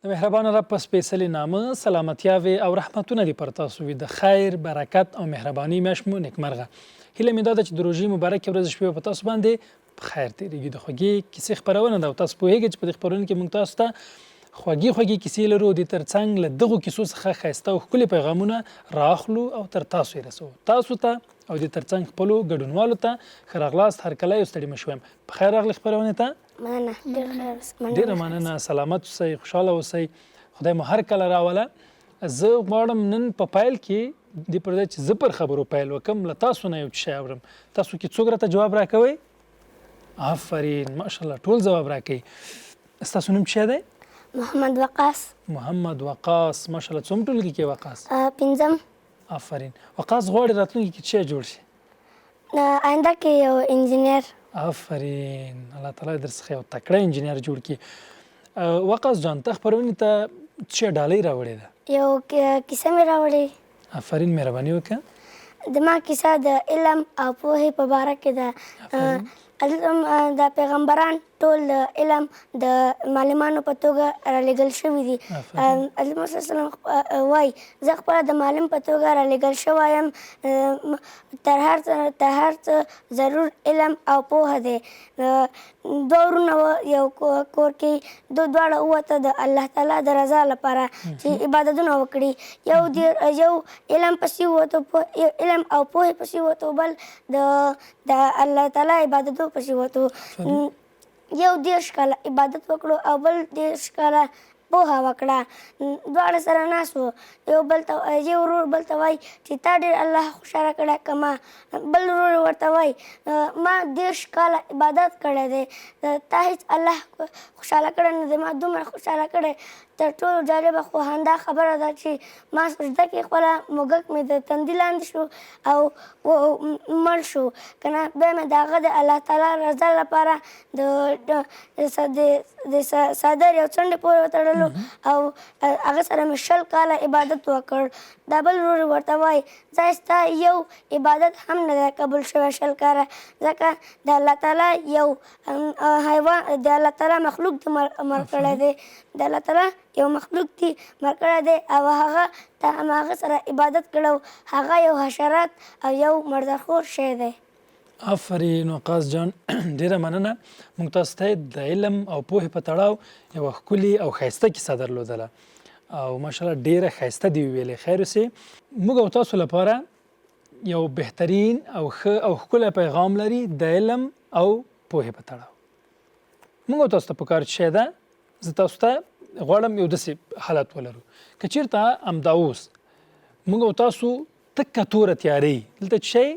د مهربان رب په سپېڅلي نامه سلامتیاوې او رحمتونه دې پر تاسو وي. د خیر، برکت او مهرباني میاشت مو نیکمرغه. هیله مې دا ده چې د روژې مبارکې ورځې شپې به په تاسو باندې په خیر تېرېږي. د خوږې کیسې خپرونه ده او تاسو پوهېږئ چې په دې خپرونه کې موږ تاسو ته خوږې خوږې کیسې لرو او دې ترڅنګ له دغو کیسو څخه ښایسته او ښکلي پیغامونه رااخلو او تر تاسو یې رسوو. تاسو ته او دې ترڅنګ خپلو ګډونوالو ته ښه راغلاست، هرکلی او ستړي مه شي وایم. په خیر راغلې خپرونې ته. مننه، ډېر خیر اوسئ. مننه. ډېره مننه، سلامت اوسئ، خوشحاله اوسئ، خدای مو هر کله راوله. زه غواړم نن په پیل کې دې پر ځای چې زه پر خبرو پیل وکم، له تاسو نه یو څه شی اورم. تاسو کې څوک راته جواب راکوئ؟ آفرین، ماشاءالله، ټول ځواب راکوي. ستاسو نوم څه دی؟ محمد وقاص. محمد وقاص، ماشاءالله. څوم ټولګي کې وقاص؟ پنځم. آفرین. وقاص غواړي راتلونکي کې څه جوړ شي؟ آینده کې یو انجنیر. آفرین، الله تعالی در څخه یو تکړه انجنیر جوړ کړي. وقاص جان، ته خپرونې ته څه ډالۍ راوړې ده؟ یو کیسه مې راوړې. آفرین، مهرباني وکړه. د ما کیسه د علم او پوهې په باره کې ده. د پیغمبران ټول د علم د معلمانو په توګه رالېږل شوي دي. حضرت محمد صلی الله علیه وسلم وایي، زه خپله د معلم په توګه رالېږل شوی یم، تر هر څه ضرور علم او پوهه دی. دوه وروڼه وه یو کور کې، دوی دواړه ووته د الله تعالی د رضا لپاره چې عبادتونه وکړي. یو یو علم پسې ووتو، علم او پوهې پسې ووتو، بل د د الله تعالی عبادتو پسې وتو. یو 30 کاله عبادت وکړو او بل 30 کاله پوهه وکړه. دواړه سره ناست وو، یو بل ته، یو ورور بل ته وایي چې تا ډېر الله خوشحاله کړی که ما؟ بل ورور ورته وایي ما 30 کاله عبادت کړی دی، تا هېڅ الله خوشحاله کړی نه دی، ما دومره خوشحاله کړی. تر ټولو جالبه خو همدا خبره ده چې ما سجده کې خپله موږک مې د تندي لاندې شو او مړ شو، که نه بیا مې د هغه د الله تعالی رضا لپاره د څادر یو څنډې پورې وتړلو او هغه سره مې 20 کاله عبادت وکړ. دا بل ورور ورته وایي ځای ستا یو عبادت هم نه دی قبول شوی 20 کاله، ځکه د الله تعالی یو حیوان، د الله تعالی مخلوق دې مړ کړی دی، د الله تعالی یو مخلوق دې مړ کړی دی او هغه ته هماغه سره عبادت کړو، هغه یو حشرات او یو مردارخور شی دی. آفرین وقاص جان، ډیره مننه. موږ تاسو ته د علم او پوهې په تړاو یوه ښکلې او ښایسته کیسه درلودله او ماشاءالله ډیره ښایسته دې وویلې. خیر اوسې. موږ او تاسو لپاره یو بهترین او ښه او ښکلی پیغام لري د علم او پوهې په تړاو. موږ او تاسو ته پکار څه شی ده؟ زه تاسو ته غواړم یو داسې حالت ولرو که چیرته همدا اوس موږ او تاسو تکه توره تیارې، دلته څه شی؟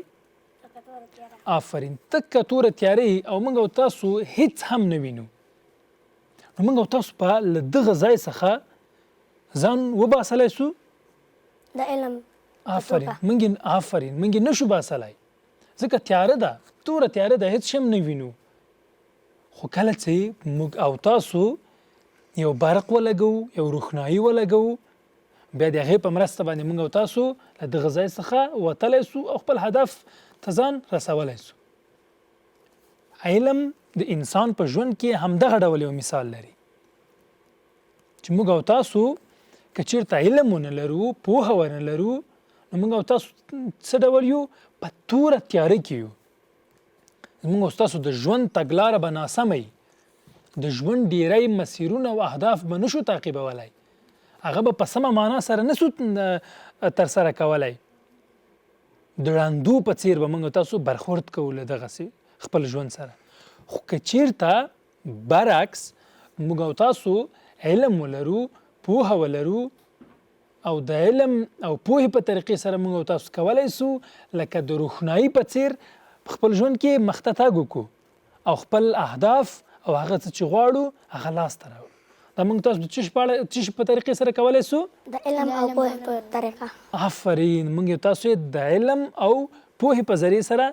آفرین، تکه توره تیارې او موږ او تاسو هیڅ هم نه وینو، نو موږ او تاسو په له دغه ځای څخه ځان وباسلی سو؟ د علم. آفرین، موږ آفرین، موږ یې نشو باسلی ځکه تیاره ده، توره تیاره ده، هیڅ شی هم نه وینو. خو کله چې موږ او تاسو یو برق ولګوو، یو روښنايي ولګوو، بیا د هغې په مرسته باندې موږ او تاسو له دغه ځای څخه وتلی سو او خپل هدف ته ځان رسولی سو. علم د انسان په ژوند کې همدغه ډول یو مثال لري چې موږ او تاسو که چیرته علم ونه لرو، پوهه ونه لرو، نو موږ او تاسو څه ډول یو؟ په توره تیاره کې یو. زموږ او ستاسو د ژوند تګلاره به ناسمه وي، د ژوند ډیری مسیرونه او اهداف به نشو تعقیبولای، هغه به په سمه معنا سره نسو ترسره کولای. د ړندو په څیر به موږ تاسو برخورد کوو له دغسې خپل ژوند سره. خو که چیرته برعکس موږ او تاسو علم ولرو، پوهه ولرو او د علم او پوهې په طریقې سره موږ او تاسو کولای سو لکه د روښنايي په څیر په خپل ژوند کې مخته تګ وکړو او خپل اهداف او هغه څه چې غواړو هغه لاسته راوړو. دا موږ تاسو د څه شي په اړه، څه شي په طریقې سره کولای سو؟ د علم او پوهې په طریقه. آفرین، موږ تاسو د علم او پوهې په ذریعه سره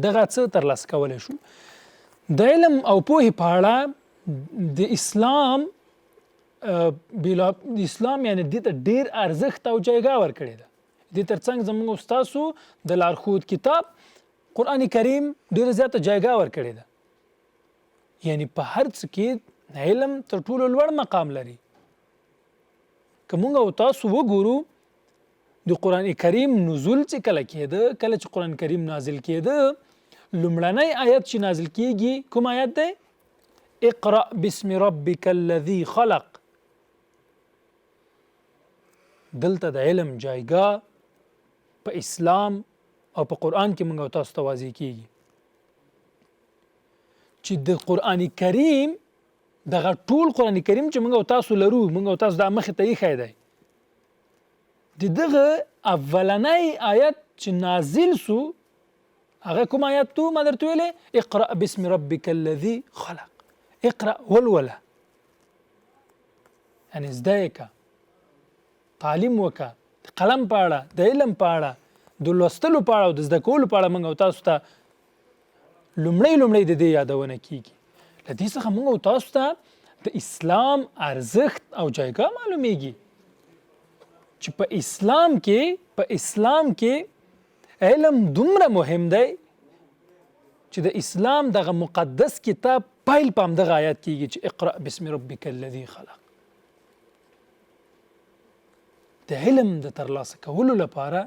دغه څه ترلاسه کولای شو. د علم او پوهې په اړه د اسلام بلا اسلام یعنی دې ته ډیر ارزښت او جایګاه ورکړې ده. دې ترڅنګ زموږ او ستاسو د لارښود کتاب قرآن کریم ډیره زیاته جایګاه ورکړې ده. یعنی په هر څه کې علم تر ټولو لوړ مقام لري. که موږ او تاسو وګورو د قرآن کریم نزول چې کله کېده، کله چې قرآن کریم نازل کېده، لومړنی آیت چې نازل کېږي کوم آیت دی؟ اقرأ باسم ربک الذي خلق. دلته د علم جایګاه په اسلام او په قرآن کې موږ او تاسو ته واضح کیږي چې د قرآن کریم دغه ټول قرآن کریم چې موږ او تاسو لرو، موږ او تاسو دا مخې ته ایښی دی، د دغه اولنی آیت چې نازل سو هغه کوم آیت تو ما درته ویلې؟ اقرأ باسم ربک الذي خلق. اقرأ ولوله، یعنی زده یې که، تعلیم وکړه، د قلم په اړه، د علم په اړه، د لوستلو په اړه او د زده کولو په اړه موږ او تاسو ته لومړی لومړی د دې یادونه کیږي. له دې څخه موږ او تاسو ته د اسلام ارزښت او جایګاه معلومیږي چې په اسلام کې علم دومره مهم دی چې د اسلام دغه مقدس کتاب پیل په همدغه آیت کیږي چې اقرأ باسم ربک الذي خلق. د علم د ترلاسه کولو لپاره،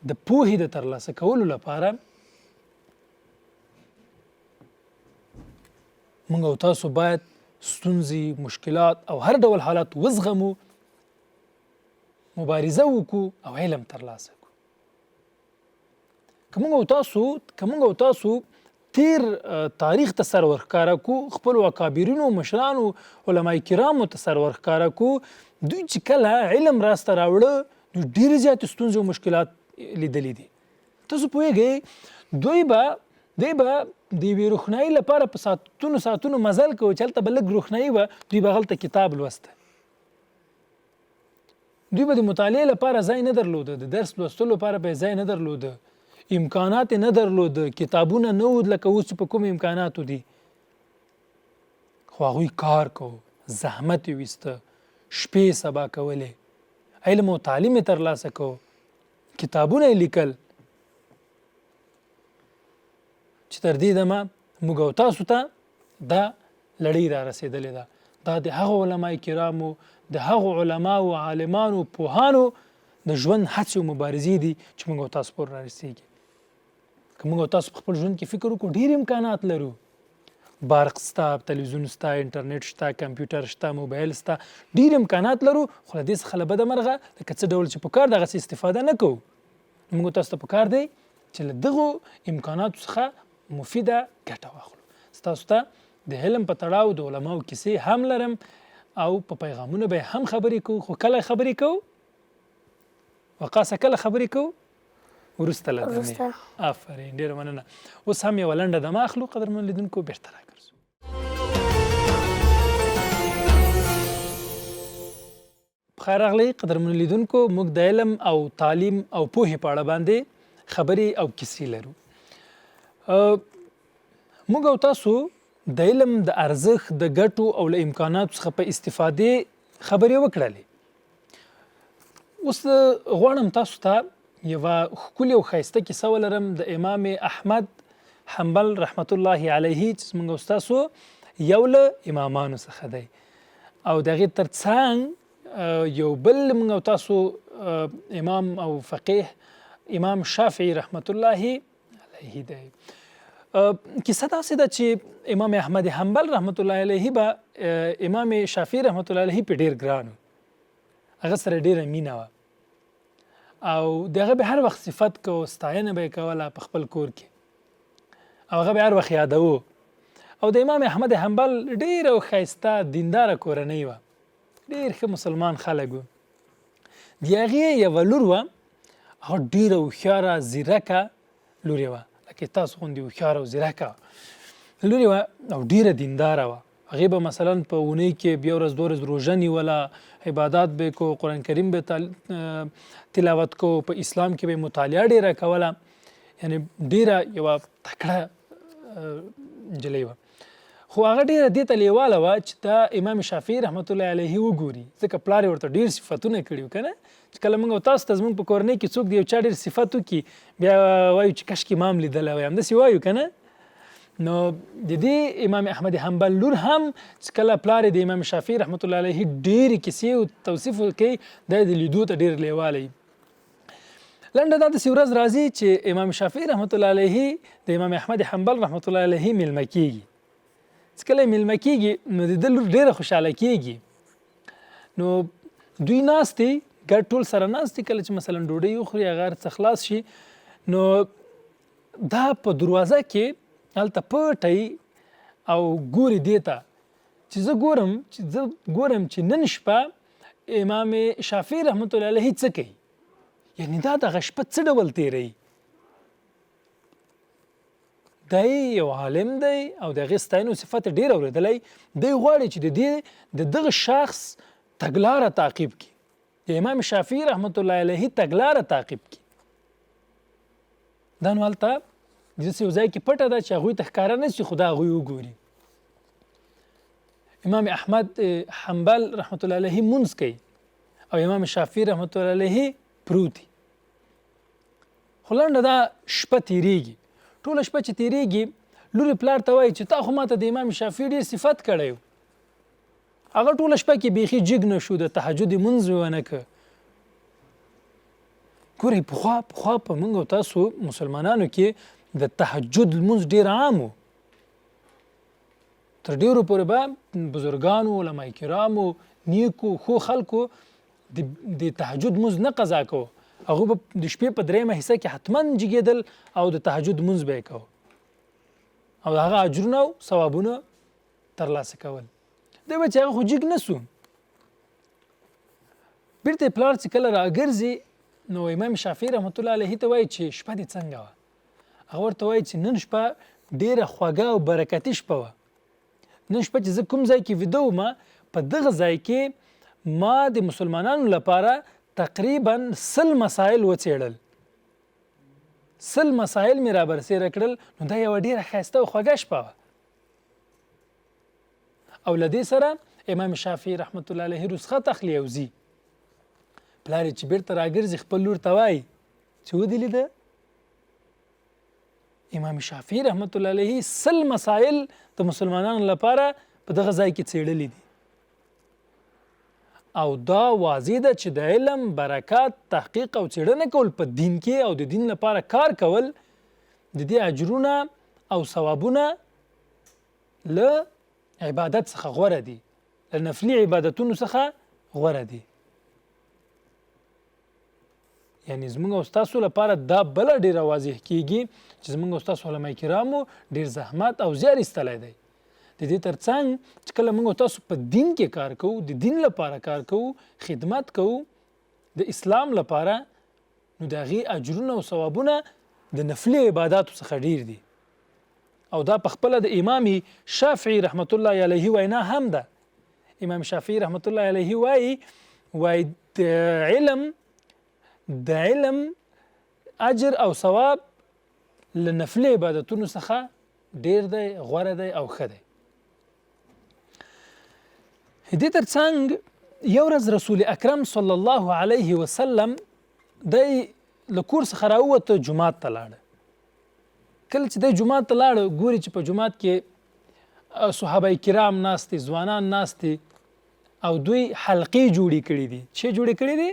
د پوهې د ترلاسه کولو لپاره موږ او تاسو باید ستونزې، مشکلات او هر ډول حالات وزغمو، مبارزه وکړو او علم ترلاسه کړو. که موږ او تاسو تیر تاریخ ته سر ورښکاره کړو، خپلو اکابرینو، مشرانو، علماء کرامو ته سر ورښکاره کړو، دوی چې کله علم راسته راوړه دوی ډېرې زیاتې ستونزې او مشکلات لیدلي دي. تاسو پوهېږئ دوی به د یوې روښنایي لپاره په ساعتونو ساعتونو مزل کوي چې هلته به لږ روښنایي وه، دوی به هلته کتاب لوسته. دوی به د مطالعې لپاره ځای نه درلوده، د درس لوستلو لپاره به یې ځای نه درلوده، امکانات یې نه درلوده، کتابونه نه وو لکه اوس چې په کوم امکاناتو دي. خو هغوی کار کوو، زحمت یې ویسته، شپې یې سبا کولې، علم او تعلیم یې ترلاسه کوو، کتابونه یې لیکل چې تر دې دمه موږ او تاسو ته دا لړۍ را رسېدلې ده. دا د هغو علماء کرامو، د هغو علماو، عالمانو، پوهانو د ژوند هڅې او مبارزې دي چې موږ او تاسو پورې رارسېږي. که موږ او تاسو په خپل ژوند کې فکر وکړو، ډېر امکانات لرو. برق شته، تلویزیون شته، انټرنیټ شته، کمپیوټر شته، موبایل شته، ډېر امکانات لرو، خو له دې څخه له بده مرغه لکه څه ډول چې پکار ده هغسې استفاده نه کوو. موږ تاسو ته پکار دی چې له دغو امکاناتو څخه مفیده ګټه واخلو. ستاسو ته د علم په تړاو د علماو کیسې هم لرم او په پیغامونو به هم خبرې کوو، خو کله خبرې کوو؟ وقاصه کله خبرې کوو؟ وروسته له دمې. آفرین، ډېره مننه. اوس هم یوه لنډه دمه اخلو، قدرمنو لیدونکو، بېرته راګرځو. پخیر راغلی قدرمنو لیدونکو. موږ د علم او تعلیم او پوهې په اړه باندې خبرې او کیسې لرو. موږ او تاسو د علم د ارزښت، د ګټو او له امکاناتو څخه په استفادې خبرې وکړلې. اوس غواړم تاسو ته یوه ښکلې او ښایسته کیسه ولرم د امام احمد حنبل رحمت الله علیه چې زموږ او ستاسو یو له امامانو څخه دی، او د هغې ترڅنګ یو بل موږ او تاسو امام او فقیه امام شافعي رحمت الله علیه دی. کیسه داسې ده چې امام احمد حنبل رحمت الله علیه به امام شافعي رحمت الله علیه په ډېر ګران و، هغه سره ډېره مینه وه او د هغه به هر وخت صفت کو، ستاینه به یې کوله په خپل کور کې، او هغه به هر وخت یادوو. او د امام احمد حنبل ډېره ښایسته دینداره کورنۍ وه، ډېر ښه مسلمان خلک وو. د هغې یوه لور وه، هغه ډېره هوښیاره ځیرکه لور یې وه، لکه تاسو غوندې هوښیاره او ځیرکه لور یې وه او ډېره دینداره وه. هغې به مثلا په اونۍ کې بیا ورځ دوه ورځې روژه نیوله، عبادات به یې کو، قرآن کریم به تلاوت کو، په اسلام کې به یې مطالعه ډېره کوله، یعنې ډېره یوه تکړه نجلۍ وه. خو هغه ډېره دې ته لیواله وه چې دا امام شافعي رحمت الله علیه وګوري، ځکه پلار یې ورته ډېر صفتونه کړي وو که نه، چې کله موږ او تاسو ته زموږ په کورنۍ کې څوک د یو چا ډېر صفت وکړي، بیا وایو چې کشکې امام لیدلی وای، همداسې وایو که نه. نو د دې امام احمد حنبل لور هم چې کله پلار د امام شافعي رحمت الله علیه ډېرې کیسې او توصیف کوي، دی د لیدو ته ډېر لیواله وي. لنډه دا داسې ورځ راځي چې امام شافعي رحمت الله علیه د امام احمد حنبل رحمت الله علیه میلمه کیږي. چې کله میلمه کیږي نو د ده لور ډېره خوشحاله کیږي. نو دوی ناست دي، ګډ ټول سره ناست دي. کله چې مثلا ډوډۍ وخوري، هغه هر څه خلاص شي، نو دا په دروازه کې هلته پټه او ګوري دې ته چې زه ګورم چې زه ګورم چې نن شپه امام شافعي رحمت الله علیه څه کوي، یعنی دا دغه شپه څه ډول تیروي. دی یو عالم دی او د هغې ستاینو صفت ډېر اورېدلی دی، غواړي چې د دې د دغه شخص تګلاره تعقیب کړي، د امام شافعي رحمت الله علیه تګلاره تعقیب کړي. دا نو هلته داسې یو ځای کې پټه ده چې هغوی ته ښکاره نه شي، خو دا هغوی وګوري. امام احمد حنبل رحمت الله علیه مونځ کوي او امام شافعي رحمت الله علیه پروت دی. خو لنډه دا شپه تیریږي، ټوله شپه چې تیریږي لور پلار ته وایي چې تا خو ماته د امام شافعي ډېر صفت کړی و، هغه ټوله شپه کې بیخي جګ نه شو، د تهجد لمونځ یې ونه کړ. ګورئ پخوا پخوا په موږ او تاسو مسلمانانو کې د تهجد لمونځ ډېر عام و، تر ډېرو پورې به بزرګانو، علماء کرامو، نیکو ښو خلکو د تهجد لمونځ نه قضا کوو. هغوی به د شپې په درېیمه حصه کې حتما جګېدل او د تهجد لمونځ به یې کوو او د هغه اجرونه او ثوابونه ترلاسه کول. دی وایي چې هغه خو جګ نه سو. بیرته یې پلار چې کله راګرځي نو امام شافعي رحمت الله علیه ته وایي چې شپه دې څنګه وه؟ هغه ورته وایي چې نن شپه ډېره خوږه او برکتي شپه وه. نن شپه چې زه کوم ځای کې ویده وم، په دغه ځای کې ما د مسلمانانو لپاره تقریبا 100 مسایل وڅېړل، 100 مسایل مې رابرسېره کړل. نو دا یوه ډېره ښایسته او خوږه شپه وه. او له دې سره امام شافعي رحمت الله علیه رخصت اخلي او ځي. پلار یې چې بیرته راګرځي خپل لور ته وایي چې ودې لیده امام شافعي رحمت الله علیه 100 مسایل د مسلمانانو لپاره په دغه ځای کې څېړلي دي. او دا واضح ده چې د علم برکت، تحقیق او څېړنه کول په دین کې او د دین لپاره کار کول د دې اجرونه او ثوابونه له عبادت څخه غوره دي، له نفلي عبادتونو څخه غوره دي. یعنی زموږ او ستاسو لپاره دا بله ډېره واضح کیږي چې زموږ او ستاسو علماء کرامو ډېر زحمت او زیار ایستلی دی. د دې ترڅنګ چې کله موږ او تاسو په دین کې کار کوو، د دین لپاره کار کوو، خدمت کوو د اسلام لپاره، نو د هغې اجرونه او ثوابونه د نفلي عباداتو څخه ډېر دي. او دا په خپله د امام شافعي رحمت الله علیه وینا هم ده. امام شافعي رحمت الله علیه وایي، وایي د علم د علم اجر او ثواب له نفلي عبادتونو څخه ډېر دی، غوره دی او ښه دی. دې ترڅنګ یو ورځ رسول اکرم صلی الله علیه وسلم دی له کور څخه راووته، جومات ته لاړ. کله چې دی جومات ته لاړ، ګوري چې په جومات کې صحابه کرام ناست دي، ځوانان ناست دي او دوی حلقې جوړې کړې دي. چې جوړې کړې دي؟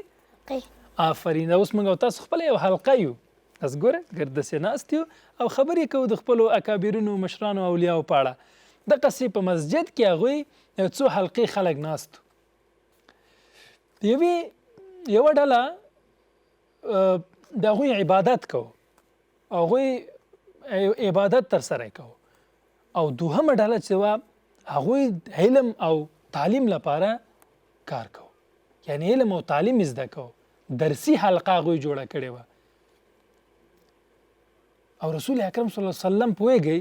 آفرین. اوس موږ او تاسو خپله یو حلقه یو. بس ګوره ګردسې ناست یو او خبرې کوو د خپلو اکابرینو، مشرانو، اولیاو په اړه. دقسې په مسجد کې هغوی یو څو حلقې خلک ناست وو. یوه ډله د هغوی عبادت کوو، هغوی عبادت ترسره کوو، او دوهمه ډله چې وه هغوی علم او تعلیم لپاره کار کوو، یعنی علم او تعلیم یې زده کوو. درسي حلقه هغوی جوړه کړې وه. او رسول اکرم صلی الله علیه وسلم پوهېږئ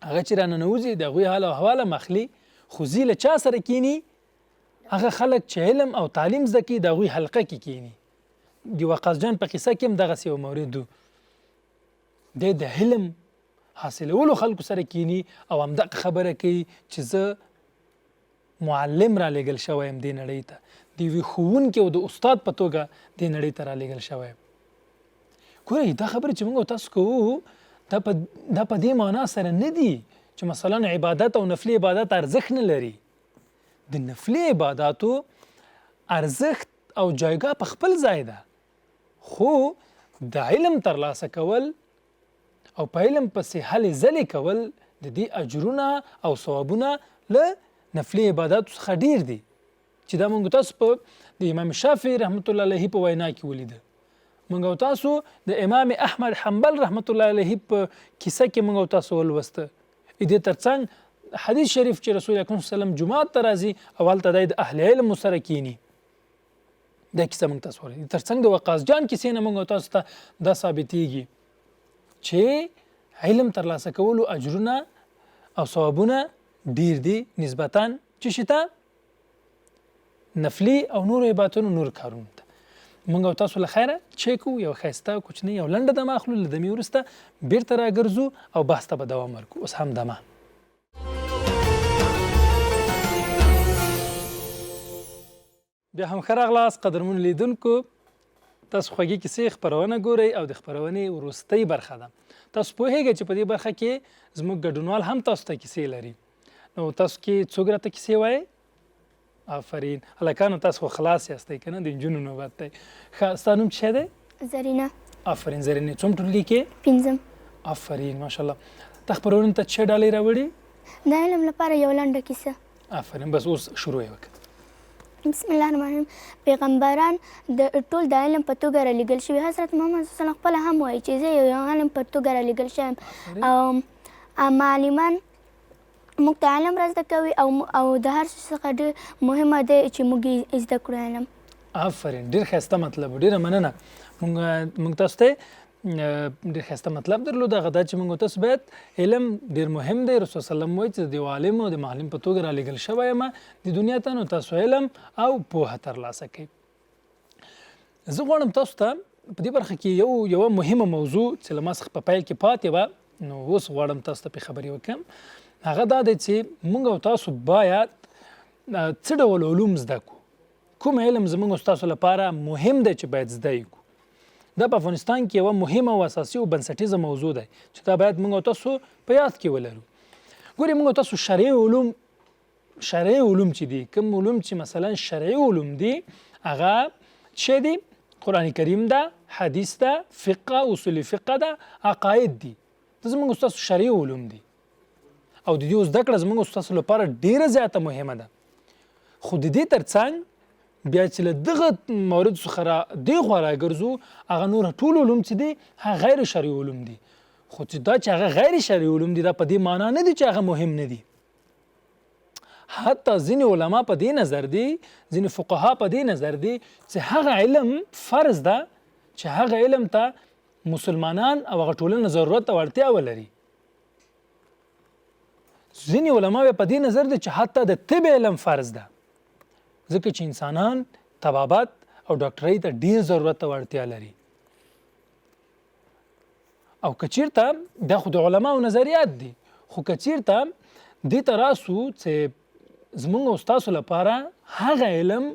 هغه چې راننوځي د هغوی حال او احوال هم اخلي، خو ځي له چا سره کیني؟ هغه خلک چې علم او تعلیم زده کوي د هغوی حلقه کې کیني. د وقاص جان په قصه کې هم دغسې یو مورد و. دی د علم حاصلولو خلکو سره کیني او همدغه خبره کوي چې زه معلم را لېږل شوی یم دې نړۍ ته، د یوې ښوونکي او د استاد په توګه دې نړۍ ته را لېږل شوی یم. ګورئ دا خبرې چې موږ او تاسو کوو دا په دا په دې معنا سره نه دي چې مثلا عبادت او نفلي عبادت ارزښت نه لري. د نفلي عباداتو ارزښت او جایګاه په خپل ځای ده، خو د علم ترلاسه کول او په علم پسې هلې ځلې کول د دې اجرونه او ثوابونه له نفلي عباداتو څخه ډیر دي، چې دا موږ تاسو په د امام شافعي رحمت الله علیه په وینا کې ولیده. موږ او تاسو د امام احمد حنبل رحمت الله علیه په کیسه کې موږ او تاسو ولوسته. دې ترڅنګ حدیث شریف چې رسول اکرم صلی الله علیه وسلم جومات ته راځي او هلته دی د اهل علم سره کینی، دا کیسه موږ تاسو ولید. ترڅنګ د وقاص جان کیسې نه موږ تاسو ته دا ثابتیږي چې علم ترلاسه کولو اجرونه او ثوابونه ډیر دي نسبتاً چې شي ته نفلي او نورو عبادتونو نور کارونو ته. موږ او تاسو له خیره چې کوو یو ښایسته کوچنۍ او لنډه دمه اخلو، له دمې وروسته بیرته راګرځو او بحث ته به دوام ورکړو. اوس هم دمه. بیا هم ښه راغلاست قدرمنو لیدونکو، تاسو خوږې کیسې خپرونه ګورئ او د خپرونې وروستۍ برخه ده. تاسو پوهیږئ چې په دې برخه کې زموږ ګډونوال هم تاسو ته کیسې لري. نو تاسو کې څوک راته کیسې وایي؟ آفرین هلکانو، تاسو خو خلاص یاستئ که نه؟ د نجونو نوبت دی. ښه، ستا نوم څه دی؟ زرینه. آفرین زرینې، څوم ټولګي کې؟ پنځم. آفرین ماشاءالله. تا خپرونې ته څه ډالۍ راوړي؟ د علم لپاره یو لنډه کیسه. آفرین، بس اوس شروع یې وکړه. بسم الله الرحمن الرحیم. پیغمبران د ټول د علم په توګه رالیږل شوي. حضرت محمد صلی الله علیه وسلم خپله هم وایي چې زه یو عالم په توګه رالیږل شوی یم. او معلمان موږ ته علم را زده کوي او د هر څه څخه ډېر مهمه دی چې موږ یې زده کړو علم. آفرین، ډېر ښایسته مطلب و، ډېره مننه. موږ تاسو ته ډېر ښایسته مطلب درلود، هغه دا چې موږ تاسو باید علم ډېر مهم دی. رسول صلی الله علیه وسلم وایي چې د یو عالم او د معلم په توګه رالیږل شوی یم د دنیا ته، نو تاسو علم او پوهه ترلاسه کړئ. زه غواړم تاسو ته په دې برخه کې یوه مهمه موضوع چې له ما څخه په پیل کې پاتې وه، نو اوس غواړم تاسو ته پرې خبرې وکړم. هغه دا دی چې موږ او تاسو باید څه ډول علوم زده کړو، کوم علم زموږ او ستاسو لپاره مهم دی چې باید زده یې کړو. دا په افغانستان کې یوه مهمه او اساسي او بنسټیزه موضوع ده چې دا باید موږ او تاسو په یاد کې ولرو. ګورئ، موږ او تاسو شرعي علوم چې دي، کوم علوم چې مثلا شرعي علوم دي، هغه څه دي؟ قرآن کریم ده، حدیث ده، فقه، اصول فقه ده، عقاید دي. دا زموږ او ستاسو شرعي علوم دي او د دې زده کړه زموږ او ستاسو لپاره ډېره زیاته مهمه ده. خو د دې ترڅنګ بیا چې له دغه مورد څخه را دې خوا راګرځو، هغه نور ټول علوم چې دي هغه غیر شرعي علوم دي. خو چې دا چې هغه غیر شرعي علوم دي، دا په دې معنا نه دي چې هغه مهم نه دي. حتی ځینې علما په دې نظر دي، ځینې فقها په دې نظر دي چې هغه علم فرض ده چې هغه علم ته مسلمانان او هغه ټولنه ضرورت او اړتیا ولري. ځینې علما په دې نظر دي چې حتی د طب علم فرض ده، ځکه چې انسانان طبابت او ډاکټرۍ ته ډیر ضرورت او اړتیا لري. او که چیرته دا خو د علماو نظریات دي، خو که چیرته دې ته راسو چې زموږ او ستاسو لپاره هغه علم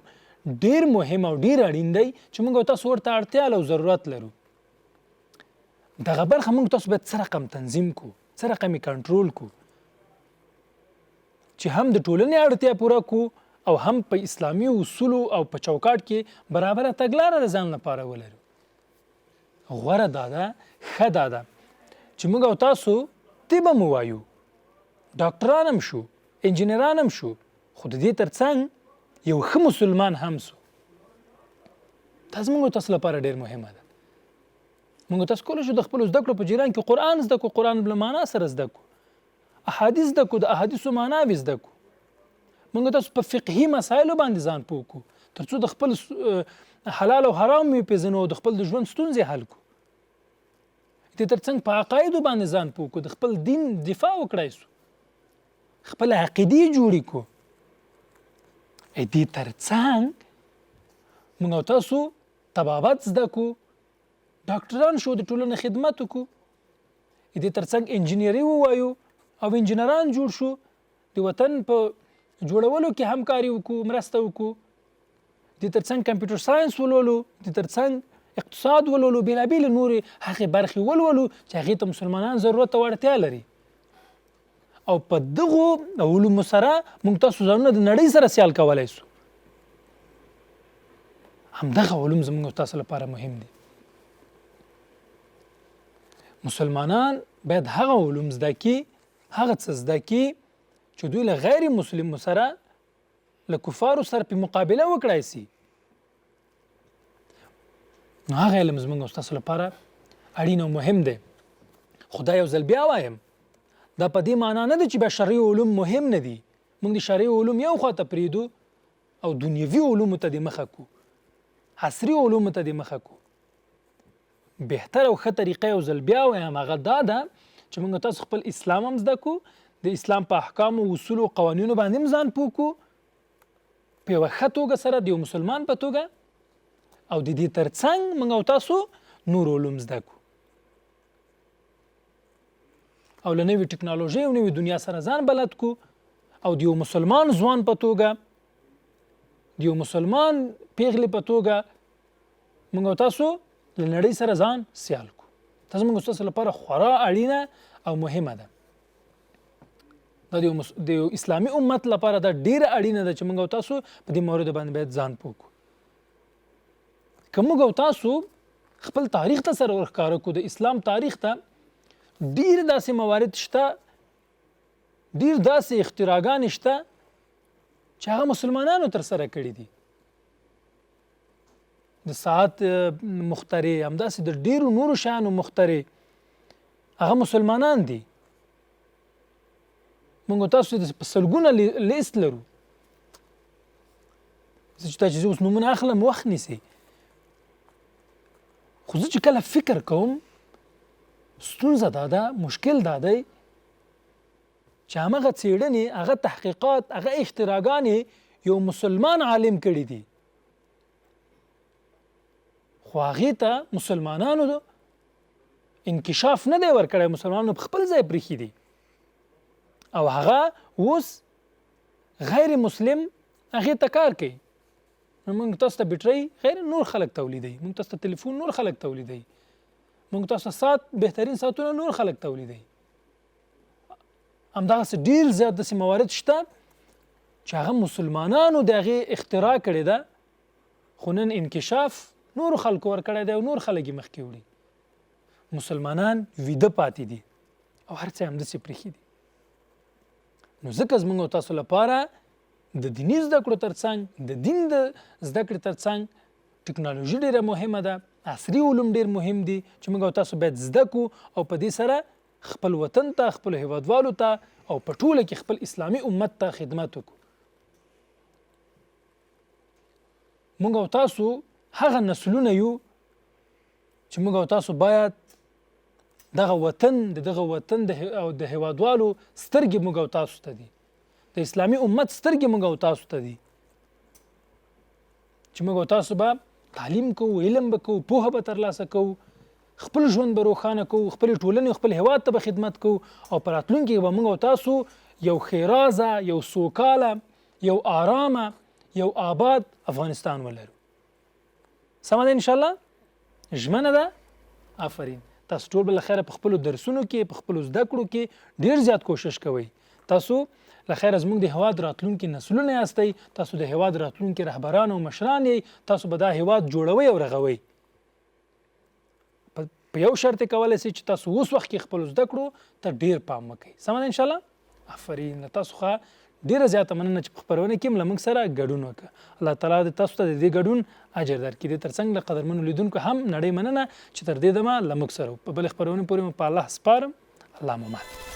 ډیر مهم او ډیر اړین دی چې موږ او تاسو ورته اړتیا او ضرورت لرو، دغه برخه موږ تاسو باید څه رقم تنظیم کړو، څه رقم یې کنټرول کړو چې هم د ټولنې اړتیا پوره کړو او هم په اسلامي اصولو او په چوکاټ کې برابره تګلاره د ځان لپاره ولرو. غوره دا ده، ښه دا ده چې موږ او تاسو طب هم ووایو، ډاکټران هم شو، انجینران هم شو، خو د دې ترڅنګ یو ښه مسلمان هم سو. دا زموږ او تاسو لپاره ډېر مهمه ده. موږ تاسو کولی شو د خپلو زده کړو په جریان کې قرآن زده کړو، قرآن له معنا سره زده کړو، احادیث زده کړو، د احادیثو معناوې زده کړو. موږ تاسو په فقهي مسایلو باندې ځان پوه کړو ترڅو د خپل حلال او حرام وپېژنو او د خپل د ژوند ستونزې حل کړو. دې ترڅنګ په عقایدو باندې ځان پوه کړو، د خپل دین دفاع وکړای سو، خپل عقیدې جوړې کړو. دې ترڅنګ موږ او تاسو طبابت زده کړو، ډاکټران شو، د ټولنې خدمت وکړو. دې ترڅنګ انجینري ووایو او انجینران جوړ شو، د وطن په جوړولو کې همکاري وکړو، مرسته وکړو. دې ترڅنګ کمپیوټر ساینس ولولو، دې ترڅنګ اقتصاد ولولو، بېلابېلې نورې هغې برخې ولولو چې هغې ته مسلمانان ضرورت او اړتیا لري. او په دغو علومو سره موږ تاسو ځانونه د نړۍ سره سیال کولای سو. همدغه علوم زموږ تاسو لپاره مهم دي. مسلمانان باید هغه علوم زده کړي، هغه څه زده کړي چې دوی له غیر مسلمو سره، له کفارو سره په مقابله وکړای سي. نو هغه علم زموږ او ستاسو لپاره اړین او مهم دی. خو دا یو ځل بیا وایم، دا په دې معنا نه ده چې بیا شرعي علوم مهم نه دي. موږ د شرعي علوم یو خوا ته پرېږدو او دنیوي علومو ته دې مخه کو، عصري علومو ته دې مخه کو. بهتر او ښه طریقه یو ځل بیا وایم، هغه دا ده چې موږ تاسو خپل اسلام هم زده کو، د اسلام په احکامو، اصولو، قوانینو باندې هم ځان پوه کو په یوه ښه توګه سره، د یو مسلمان په توګه، او د دې ترڅنګ موږ او تاسو نور علوم زده کو او له نوې ټکنالوژۍ او نوې دنیا سره ځان بلد کو، او د یو مسلمان ځوان په توګه، د یو مسلمان پیغلې په توګه موږ او تاسو له نړۍ سره ځان سیال کو. دا زموږ ستاسو لپاره خورا اړینه او مهمه ده. دا د یو اسلامي امت لپاره دا ډیره اړینه ده چې موږ او تاسو په دې مورد باندې باید ځان پوه کړو. که موږ او تاسو خپل تاریخ ته سره ورښکاره کړو، د اسلام تاریخ ته ډیر داسې موارد شته، ډیر داسې اختراعګانې شته چې هغه مسلمانانو ترسره کړي دي. د ساعت مخترع، همداسې د ډیرو نورو شیانو مخترع هغه مسلمانان دي. موږ تاسو د په سلګونه لیست لرو. زه چې تاسو اوس نومونه اخلم وخت نیسي، خو زه چې کله فکر کوم، ستونزه دا ده، مشکل دا دی چې همغه څېړنې، هغه تحقیقات، هغه اختراعګانې یو مسلمان عالم کړي دي، خو هغې ته مسلمانانو انکشاف نه دی ورکړی، مسلمانانو په خپل ځای پرېښي دي، او هغه اوس غیر مسلم هغې ته کار کوي. نو موږ تاسو ته بیټرۍ غیر نور خلک تولیدوي، موږ تاسو ته تلیفون نور خلک تولیدوي، موږ تاسو ته ساعت، بهترین ساعتونه نور خلک تولیدوي. همدغسې ډېر زیات داسې موارد شته چې هغه مسلمانانو د هغې اختراع کړې ده، خو نن انکشاف نورو خلکو ورکړی دی او نور خلک یې مخکې وړي. مسلمانان ویده پاتې دي او هر څه یې همداسې پرېښي دي. نو ځکه زموږ او تاسو لپاره د دیني زده کړو ترڅنګ، د دین د زده کړې ترڅنګ ټکنالوژي ډېره مهمه ده، عصري علوم ډېر مهم دي چې موږ او تاسو باید زده کړو او په دې سره خپل وطن ته، خپلو هیوادوالو ته او په ټوله کې خپل اسلامي امت ته خدمت وکړو. موږ او تاسو هغه نسلونه یو چې موږ او تاسو باید دغه وطن، د دغه وطن او د هیوادوالو سترګې موږ او تاسو ته دي، د اسلامي امت سترګې موږ او تاسو ته دي چې موږ او تاسو به تعلیم کوو، علم به کوو، پوهه به ترلاسه کوو، خپل ژوند به روښانه کوو، خپلې ټولنې او خپل هیواد ته به خدمت کوو، او په راتلونکي کې به موږ او تاسو یو ښېرازه، یو سوکاله، یو آرامه، یو آباد افغانستان ولرو. سمه ده انشاءالله؟ ژمنه ده؟ آفرین. تاسو ټول به له خیره په خپلو درسونو کې، په خپلو زده کړو کې ډېر زیات کوشش کوئ. تاسو له خیره زموږ د هیواد راتلونکي نسلونه یاستئ، تاسو د هیواد راتلونکي رهبران او مشران یئ، تاسو به دا هیواد جوړوئ او رغوئ. په یو شرط یې کولی شئ چې تاسو اوس وخت کې خپلو زده کړو ته ډېر پام وکړئ. سمه ده انشاءالله؟ آفرین. له تاسو څخه ډېره زیاته مننه چې په خپرونه کې هم له موږ سره ګډون وکړ. الله تعالی دې تاسو ته د دې ګډون اجر درکړي. دې ترڅنګ له قدرمنو لیدونکو هم نړۍ مننه چې تر دې دمه له موږ سره وو. په بلې خپرونې پورې مو په الله سپارم. الله مو مل.